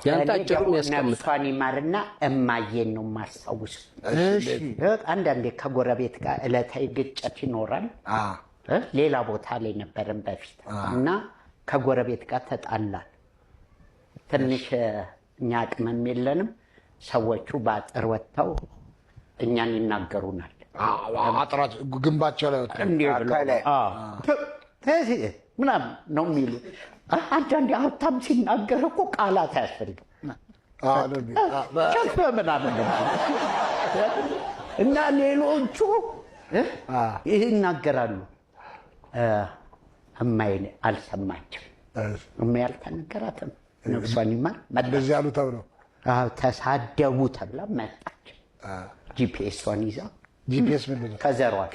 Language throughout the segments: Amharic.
ያንተ እኔ አጭሩም ደግሞ ያስቀምጣል። ነፍሷን ይማርና እማዬን ነው የማስታውሰው። አንዳንዴ ከጎረቤት ጋር ዕለታዊ ግጭት ይኖራል። ሌላ ቦታ ላይ ነበርን በፊት እና ከጎረቤት ጋር ተጣላን። ትንሽ እኛ አቅምም የለንም። ሰዎቹ በአጥር ወጥተው እኛን ይናገሩናል። አጥራት ግንባቸው ላይ ወጥተው እንዲህ ብለው ከላይ። አዎ፣ ምናምን ነው የሚሉ። አንዳንዴ ሀብታም ሲናገር እኮ ቃላት አያስፈልግም። ነው የሚሉ። ቸፍ ምናምን ነው እና ሌሎቹ ይናገራሉ። እማዬ አልሰማችም። እማዬ አልተነገራትም። ነፍሷን ይማር መጣች። እንደዚህ ያሉ ተብለው። አዎ፣ ተሳደቡ ተብላ መጣች። GPS ሷን ይዛ። GPS ምንድን ነው? ከዘሯል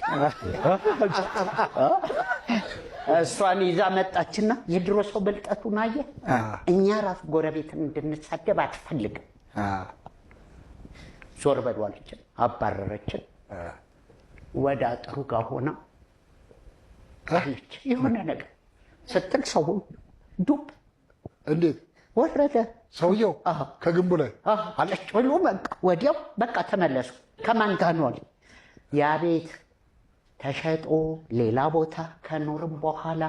እሷን ይዛ መጣችና የድሮ ሰው ብልጠቱን አየህ። እኛ ራሱ ጎረቤትን እንድንሳደብ አትፈልግም። ዞር በሉ አለችን፣ አባረረችን። ወደ አጥሩ ጋር ሆና አለች የሆነ ነገር ስትል ሰው ዱብ እንዴት? ወረደ። ሰውየው ከግንቡ ላይ? አለች ብሎ በቃ ወዲያው በቃ ተመለሱ። ከማን ጋር ነው አለ። ያ ቤት ተሸጦ ሌላ ቦታ ከኖርም በኋላ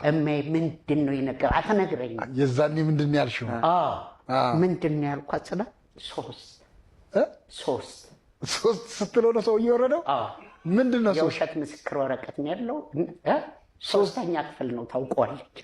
እማዬ ምንድን ነው የነገር አትነግረኝም። የዛኔ ምንድን ነው ያልሽው? አዎ፣ ምንድን ነው ያልኳት ስላት ሶስት ሶስት። ሶስት ስትለው ነው ሰውዬው የወረደው? አዎ። ምንድን ነው ሶስት? የውሸት ምስክር ወረቀት ነው ያለው እ? ሶስተኛ ክፍል ነው ታውቀዋለች።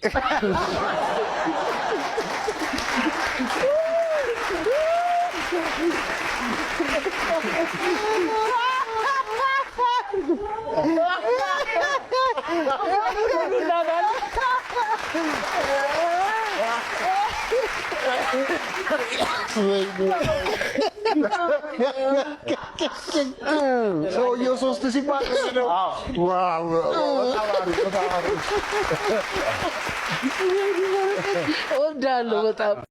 ሰውየው ሶስት ሲባል ነው። Wow፣ በጣም አሪፍ፣ በጣም አሪፍ። እወዳለሁ በጣም።